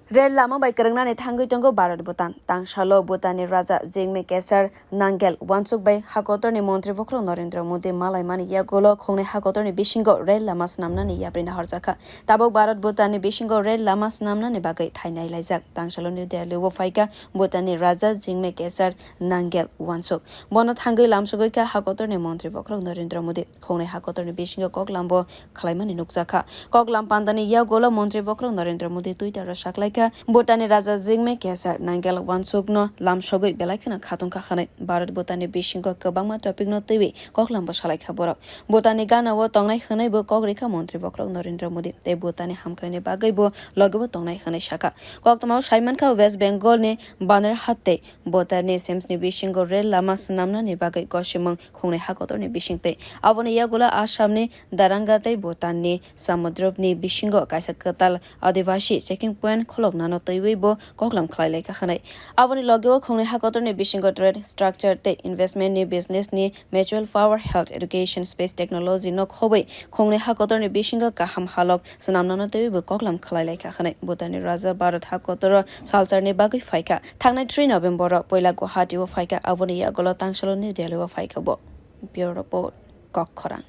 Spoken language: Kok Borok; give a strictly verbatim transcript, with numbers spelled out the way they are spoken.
Rel lama bai kwrwngnani thangwi tongo Bharat Bhutan. Tangsalo Bhutanni Raja Jigme Khesar Nangel Wangchuk bai hakotorni montri bokhorok Narendra Modi malaimani yagulo khongnai hakotorni bisingo rel lama snamnani yapri nahorjakha. Tabuk Bharat Bhutanni bisingo rel lama snamnani bagwi thai nailaijak. Tangsalo New Delhi-o phaikha Bhutanni Raja Jigme Khesar Nangel Wangchuk. Bono thangwi lamsogwi kha hakotorni montri bokhorok Narendra Modi. Khongnai hakotorni bisingo koklambo khwlaimani nukjakha. Koklam pandani yagulo montri bokhorok Narendra Modi Twitter-o saklaikha, Bhutanni Raja Jigme Khesar Nangel Wangchukno lamsogwi belai kheno khatungkha hwnwi. Bharat Bhutanni bisingo kwbangma topicno twiwi koklambo salaikha borok. Bhutanni gana-o tongnai hwnwibo kok rikha montri bokhorok Narendra Modi tei Bhutanni hamkraini bagwibo logebo tongnai hwnwi sakha. Koktwmao saimankha West Bengalni Banerhat tei Bhutanni Simsni bisingo rel lama swnamnani bagwi gosimung khongnai hakotorni bisingtwi. Aboni yagulo Assamni Daranga tei Bhutanni Samudropni bisingo kaisa kwtal adivasi checking point kholoknano twiwi bo koklam khlai laikha hwnwi. Aboni logeo khongnai hakotorni bisingo trade, structure tei investmentni, businessni, mutual power, health, education, space technology no khobwi khongnai hakotorni bisingo kaham halok swnamnano twiwi bo koklam khlai laikha hwnwi. Bhutanni Raja Bharat hakotoro salcharni bagwi phaikha. Thangnai three November-o poila Guwahati-o phaikha, aboni yagulo tangsalo New Delhi-o phaikha bo. Bureau Report, Kokkhorang.